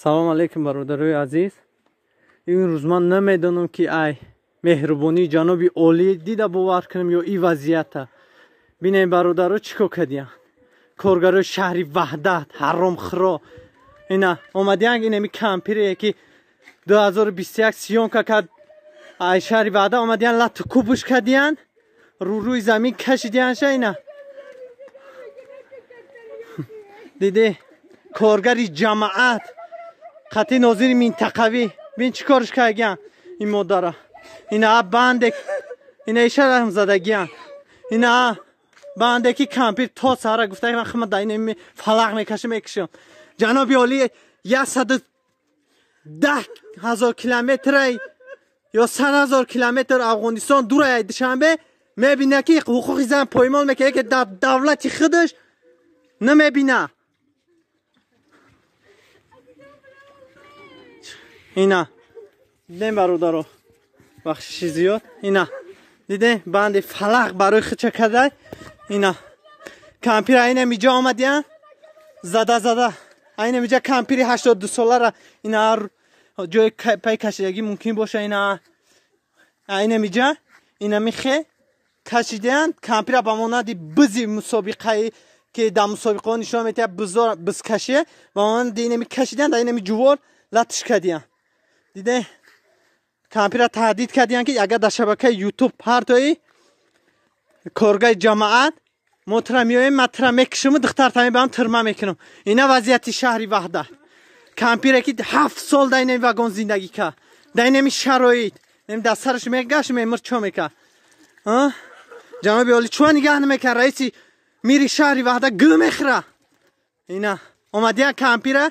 Салом алейкум, бародарои азиз. Имрӯз ман намедонам, ки ай меҳрубонии ҷаноби олӣ дида бовар кунам ё и вазъията. Бинем, бародаро, чӣ кор кардиянд коргарои шаҳри Ваҳдат, ҳаромхӯро. Ина омадиян, инами кампире, ки 2021 съёмка кард, ай шаҳри Ваҳдат омадиян, лату кубуш кардиян, рӯрӯи замин кашидиянша. Ина диде, коргари ҷамоат хати нозири минтақавӣ, бин, чӣ корш кардиян ин модара. Ина банде, ина ишарам задагиян. Ина банде, ки кампир то сара гуфта, ман хама да ин фалақ мекашам, мекушам. Ҷаноби олӣ 110 000 километрай ё 100 000 километр Афғонистон дура, Душанбе, мебина, ки ҳуқуқи зан поймол мекунад, ки дар давлати худаш намебина. Ина дидем, бародаро, бахшиши зиёд. Ина дидем, банди фалақ барои хича кадай. Ина кампир айна миҷа омадиян, зада зада айна миҷа кампири 82 солара. Ина ҷои пай кашидагӣ мумкин боша. Ина айна миҷа, ина михе кашидиян кампира, ба монанди бизи мусобиқаи, ки дар мусобиқаҳо нишон метиҳад бизкашие, ба монанди инами кашидиян, дар инами ҷувор латиш кардиян. Диде, кампира таҳдид кардиян, ки агар дар шабакаи Ютуб партои коргаи ҷамоат, мо тра меоем, ма тра мекушиму духтарта мебарам, тирма мекунам. Ина вазъияти шаҳри Ваҳдат. Кампире, ки 7 сол дар инами вагон зиндагӣ кард, дар инами шароит, дар сараш мегашт, мемир, чо мекард? Ҷаноби олӣ чуа нигаҳ намекард? Раиси мири шаҳри Ваҳдат гӯ мехӯра. Ина омадиян, кампира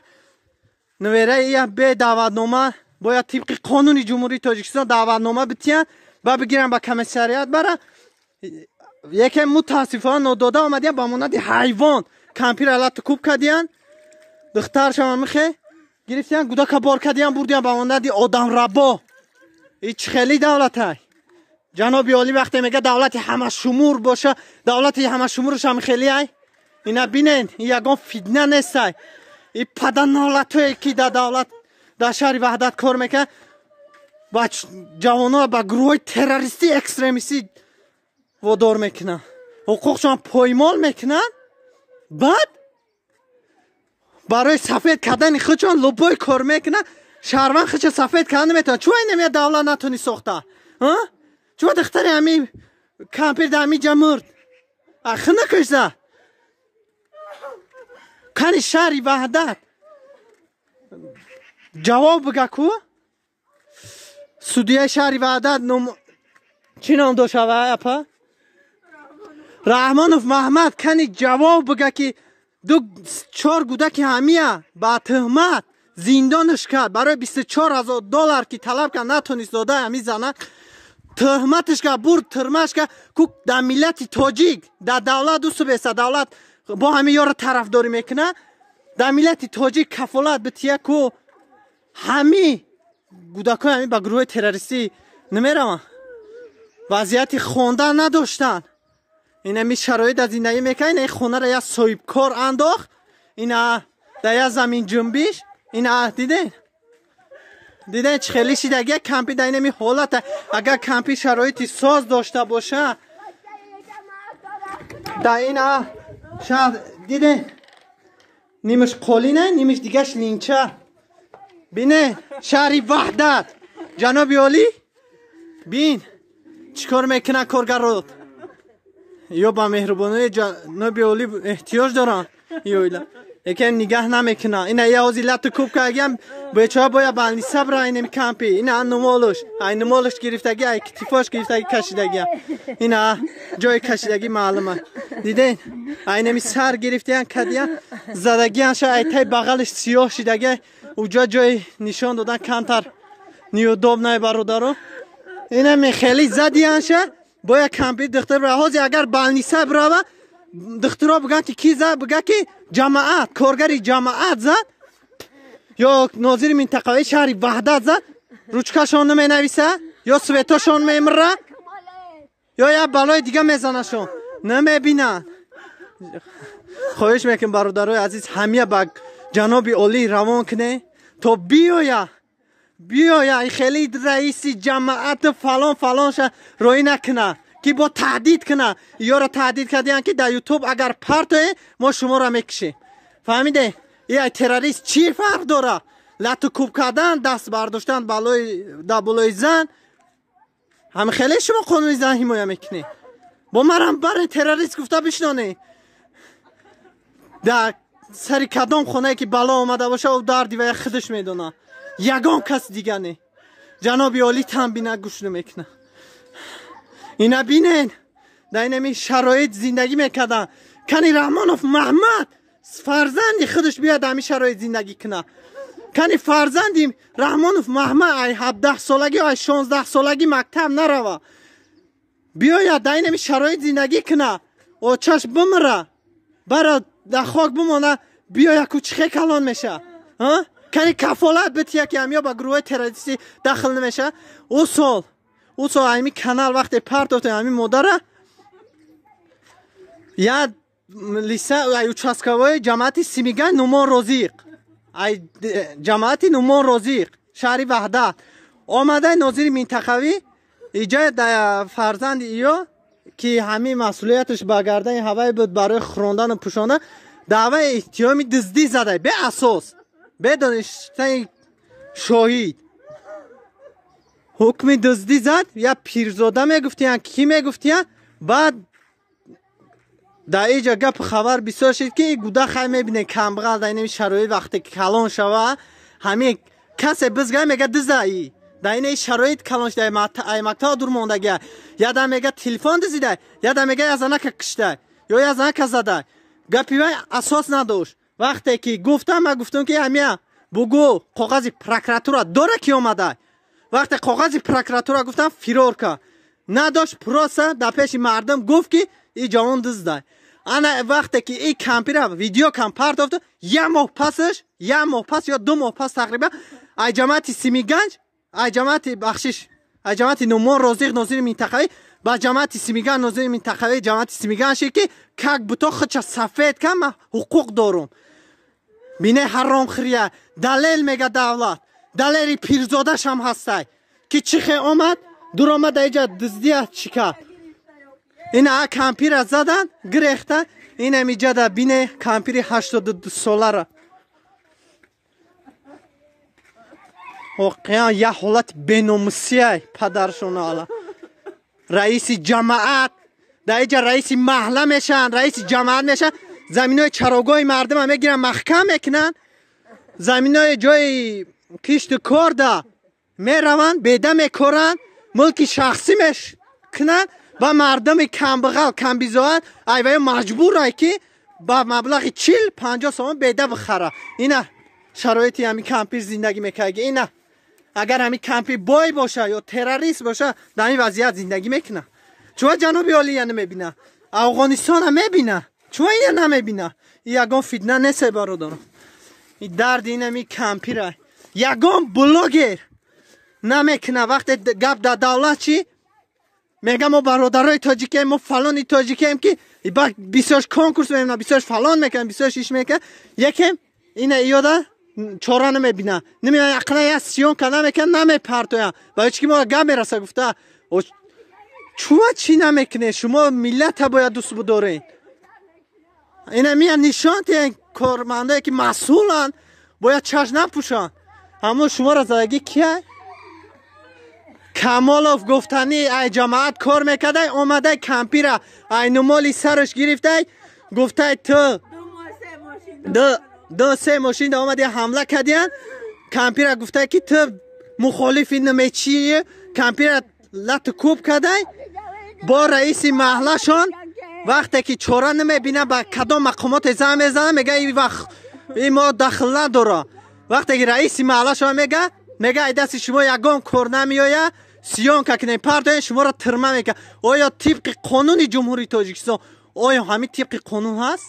нувераия бе даъватнома. Бояд тибқи қонуни Ҷумҳурии Тоҷикистон даъватнома битиянд ба бигиранд, ба комиссарият бара. Яке мутаассифона нодода омадиян, ба монанди ҳайвон кампира лату куб кардиян, духтаршама михе гирифтиян, гудака бор кардиян, бурдиян, ба монанди одамрабо. И чӣ хели давлатай? Ҷаноби олӣ вақте мега давлати ҳамашумур боша, давлати ҳамашумурашам хелиай. Ина бинен, ягон фитна нестай. И паданолатое, ки дар давлат, дар шаҳри Ваҳдат кор мекунад, ба ҷавонҳо ба гурӯҳҳои террористӣ, экстремистӣ водор мекунанд, ҳуқуқшон поймол мекунанд. Баъд барои сафед кардани худшон любой кор мекунанд. Шаҳрванд худша сафед карда наметавонад. Чӯ инамия давлат натони сохта? Чӯ духтари ҳами кампир дар ҳамиҷа мурд? Ахи накушза. Кани шаҳри Ваҳдат ҷавоб бига ку. Судияи шаҳри Ваҳдат ном чӣ ном дошт, апа? Раҳмонов Маҳмад. Кани ҷавоб бига, ки ду чор гудаки ҳамия ба тӯҳмат зиндонаш кард. Барои 24 000 доллар, ки талаб кард, натонист дода. Ҳами зана тӯҳматаш кард, бурд, тирмаш кард. Ку дар миллати тоҷик, дар давлат дусубеса давлат бо ҳами ёро тарафдорӣ мекунад. Дар миллати тоҷик кафолат бития ку, ҳами гудакҳои ҳами ба гурӯҳҳои террористӣ намераванд. Вазъияти хондан надоштанд, инами шароит дар зиндагӣ мекард. Ина хонаро як соҳибкор андохт, ина дар як замин ҷунбиш. Ина диден, диден, чӣ хеле шидаги кампи дар инами ҳолата. Агар кампи шароити соз дошта боша дар ина шаҳр, диден, нимаш қолина, нимаш дигаш линча. Бине, шаҳри Ваҳдат, ҷаноби олӣ, бин, чӣ кор мекунад коргарот. Ё ба меҳрубонии ҷаноби олӣ эҳтиёҷ доранд ёила, лекин нигаҳ намекунад. Ина яози лату куб кардагиам, бечора бояд больница бира. Инами кампи, ина нумолуш, ай нумолуш гирифтаги, ай китифош гирифтаги, кашидагия. Ина ҷои кашидагӣ маълума, диден, айнами сар гирифтиян, кадиян, задагиян ша, ай тай бағалиш сиёҳ шидаги. Уҷа ҷои нишон додан камтар неудобно, бародаро. Инами хеле задиянша. Бояд кампи духтар бира. Ҳозир агар больница бирава, духтуро бигӯянд, ки ки зад, бига, ки ҷамоат, коргари ҷамоат зад ё нозири минтақавии шаҳри Ваҳдат зад, ручкашон наменависа, ё светошон мемира, ё як балои дига мезанашон, намебинанд. Хоҳиш мекунем, бародарои азиз, ҳамия ба ҷаноби олӣ равон кунед. То биёя биёя хеле раиси ҷамоат фалон фалонша рӯй накуна ки бо таҳдид куна. Ёро таҳдид кардиян ки дар ютуб агар партое мо шуморо мекушем. Фаҳмиде? Ай террорист чӣ фарқ дора? Лату кӯб кардан, даст бардоштан дар болои зан. Ҳами хеле шумо қонуни зан ҳимоя мекунед. Бо марам баре террорист гуфта бишноне. Дар сари кадом хонае ки бало омада боша, ӯ дарди вая худаш медона. Ягон кас дига не. Ҷаноби олӣ танбина гӯш намекуна. Ина бинен, дар инами шароит зиндагӣ мекардан. Кани Раҳмонов Маҳмад фарзанди худаш биёяд ҳамин шароит зиндагӣ куна. Кани фарзанди Раҳмонов Маҳмад ай 17 солагӣ ай 16 солагӣ мактаб нарава. Биёяд дар инами шароит зиндагӣ куна. Очаш бимира. Бара дар хок бимона, биёяд ку чихе калон меша. Кани кафолат бития ки ҳамё ба гурӯҳҳои террористӣ дахл намеша. Ӯ сол ҳами канал вақте партофта ҳами модара я лиса ай участковой ҷамоати Симиган Нумон Розиқ, ай ҷамоати Нумон Розиқ шаҳри Ваҳдат омада нозири минтақавӣ иҷа фарзанди иё ки ҳамин масъулияташ ба гардани ҳавай буд барои хӯрондану пӯшондан, даъваи иттиҳоми дуздӣ зада беасос, бедоништани шоҳид ҳукми дуздӣ зад. Я пирзода мегуфтиян, кӣ мегуфтиян. Баъд дар иҷа гап хабар бисёр шид ки гуда хай мебинем камбағал дар инами шароит вақте ки калон шава, ҳамин касе бизга мега дизаи дар ин шароит калон шуда, ай мактаба дур мондагия. Ядам мега телефон дизида, ядам мега я занака кишта ё я занака зада. Гапи вай асос надошт. Вақте ки гуфтам, ман гуфтам ки ҳамия бугӯ коғази прокуратура дора ки омада. Вақте коғази прокуратура гуфтам, фирор кард. Надошт, просто дар пеши мардум гуфт ки и ҷавон дизда. Ана вақте ки и кампира видео кам партофт, як моҳ пасаш, як моҳ пас ё 2 моҳ пас тақрибан ай ҷамоати Симиганҷ, ай ҷамоати бахшиш, ай ҷамоати Нумон Розиқ нозири минтақавӣ ба ҷамоати Симиган нозири минтақавӣ ҷамоати Симиган шид ки как буто худша сафед кам, ман ҳуқуқ дорум. Бине ҳаромхӯрия далел мега давлат, далери пирзодашам ҳастай ки чихе омад дуромад иҷа дуздия чӣ кард. Ина кампира задан гирехта. Инам иҷада бине кампири 82 солара. Воқеан як ҳолати беномусияй падаршона ала. Раиси ҷамоат дар иҷа раиси маҳалла мешаванд, раиси ҷамоат мешаванд, заминои чарогоҳи мардума мегиранд, маҳкам мекунанд, заминои ҷои кишту корда мераванд, беда мекоранд, мулки шахсӣ мекунанд ва мардуми камбағал камбизоат айваё маҷбурай ки ба маблағи 40-50 сомон беда бихара. Ина шароити ҳамин кампир зиндагӣ мекард. Ина агар ҳамин кампир бой боша ё террорист боша, дар ин вазъият зиндагӣ мекуна. Чува ҷаноби олия намебина, Афғонистона мебина, чува ина намебина? Ягон фитна нест бародаро. И дарди инами кампира ягон блогер намекуна. Вақте гап дар давлат чӣ мега, мо бародарои тоҷикем, мо фалони тоҷикем ки бисёрш конкурс мемона, бисёрш фалон мекунам, бисёрш иш мекунам. Якем ина иёда чора намебина, намеян ақла я съёмка намекунам, намепартоям. Барои чӣ ки мо гап мераса гуфта чува чӣ намекунед? Шумо миллата бояд дӯст бидоред. Ина мия нишон диҳен кормандое ки масъуланд, бояд чашм напӯшанд. Ҳамон шуморо задагӣ кия? Камолов гуфтанӣ ай ҷамоат кор мекардай, омадай кампира ай нумоли сараш гирифтай, гуфтай ту 2-3 мошин да омади ҳамла кардиян. Кампира гуфтай ки ту мухолифи намечии, кампира лату кӯб кардай. Бо раиси маҳаллашон вақте ки чора намебина, ба кадом мақомоте занг мезанад, мега ин вақт ин мо дахл надора. Вақте ки раиси маҳаллашон мега ай дасти шумо ягон кор намеояд, съёмка кунем, партоем, шуморо тирма мекунад. Оё тибқи қонуни Ҷумҳурии Тоҷикистон, оё ҳамин тибқи қонун ҳаст?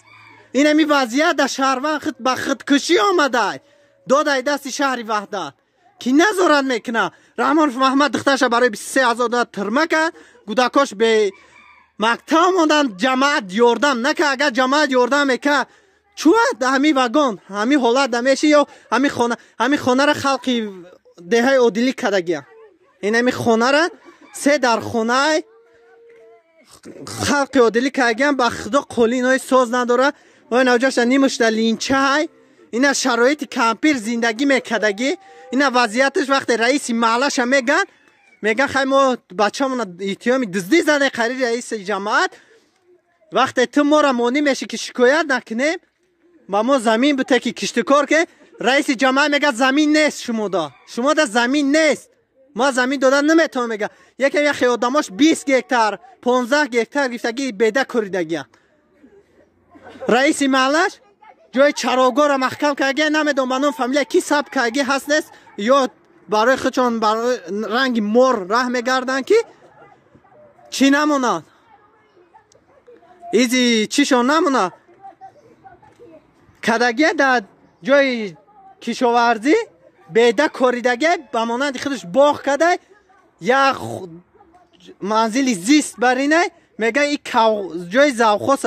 Ин ҳамин вазъият дар шаҳрванд худ ба худкушӣ омадай, додай дасти шаҳри Ваҳдат ки назорат мекунад. Раҳмонов Маҳмад духтараша барои 23 000 доллар тирма кард, кӯдакош бе мактаб монданд, ҷамоат ёрдам накард. Агар ҷамоат ёрдам мекард, Чуа ҳами вагон ҳами ҳолат дамеши ё ҳами хона, ҳами хонара халқи деҳаи Одилӣ кардагия. Ин ҳами хонара се дар хонаи халқи Одилӣ кардагиям. Ба худо қолинои соз надора. Ой, навҷаша нимушда линчаҳай. Ина шароити кампир зиндагӣ мекардагӣ, ина вазъияташ. Вақте раиси маҳаллаша меган, меган: «Хай, мо бачамона иттиҳоми дуздӣ задем». Қари раиси ҷамоат: «Вақте ту моро монӣ мешӣ, ки шикоят накунем, ба мо замин буте, ки киштукор». Ки раиси ҷамоат мега: «Замин нест шумода, шумода замин нест, мо замин дода наметавонем», мега. Якем яхе одамош 20 гектар, 15 гектар гирифтагӣ, беда коридагия. Раиси маҳаллаш ҷои чарогоҳро маҳкам кардаги, намедонам ба ном фамилия ки сабт кардаги ҳаст, нест, ё барои худшон барои ранги мор раҳ мегарданд, ки чӣ намонад, изи чишон намонад. Кадагия дар ҷои кишоварзӣ беда коридагия, ба монанди худаш боғ кадай, як манзили зист баринай. Мега и ҷои завхоз.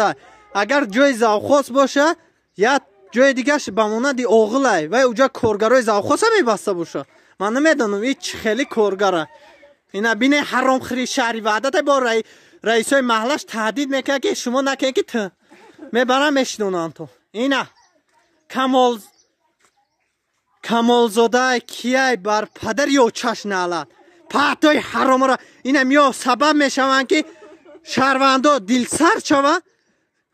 Агар ҷои завхоз боша, як ҷои дигаш ба монанди оғилай, вай уҷа коргарои завхоза мебаста боша. Ман намедонам, и чӣ хели коргара. Ина бине, ҳаромхӯри шаҳри Ваҳдата бо раисои маҳаллаш таҳдид мекард, ки шумо накунед, ки т мебарам, мешинонам то. Ина Камол, Камолзода кияй, бар падар ё чаш налад паҳтои ҳаромро. Ина миё сабаб мешаванд, ки шаҳрвандо дилсард шаванд,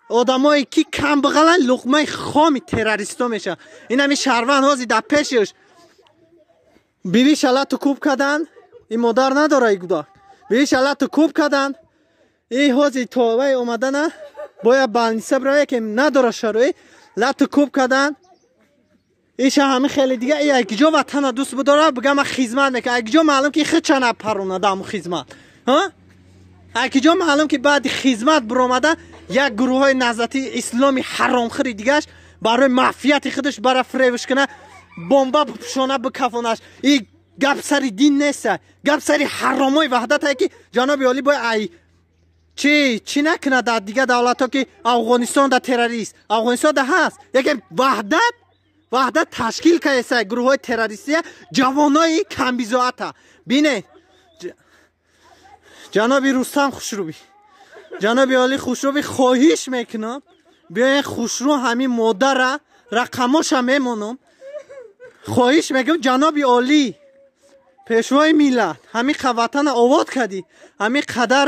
одамое ки камбағалан луқмаи хоми террористо мешаванд. Инами шаҳрванд ҳозир дар пешиш бибиша лату кӯб карданд. Ин модар надора, и гудак бибиша лату кӯб карданд. И ҳозир то вай омадана бояд больница бираве, ки надора шароит. Лату кӯб карданд иша. Ҳами хеле дига и якҷо ватана дӯст бидора, бига ман хизмат мекунам. Якҷо маълум, ки хича напаронада ҳаму хизмат. Якҷо маълум, ки баъди хизмат биромада, як гурӯҳҳои наҳзати исломи ҳаромхӯри дигаш барои мафияти худаш бара фиребш куна, бомба бипӯшона, бикафонаш. И гап сари дин неста, гап сари ҳаромои ваҳдатае, ки ҷаноби олӣ бояд ай чӣ чӣ накунад. Дар дигар давлатҳо, ки Афғонистон да террорист, Афғонистон да ҳаст, яке Ваҳдат ташкил кардеса гурӯҳҳои террористия, ҷавонои камбизоата. Бинед, ҷаноби Рустам Хушрӯбӣ, ҷаноби олӣ Хушрӯбӣ, хоҳиш мекунам, биёен хушрӯ ҳамин модара рақамоша мемонам. Хоҳиш мекунам, ҷаноби олӣ, пешвои миллат, ҳамин ватана обод кардӣ, ҳамин қадар.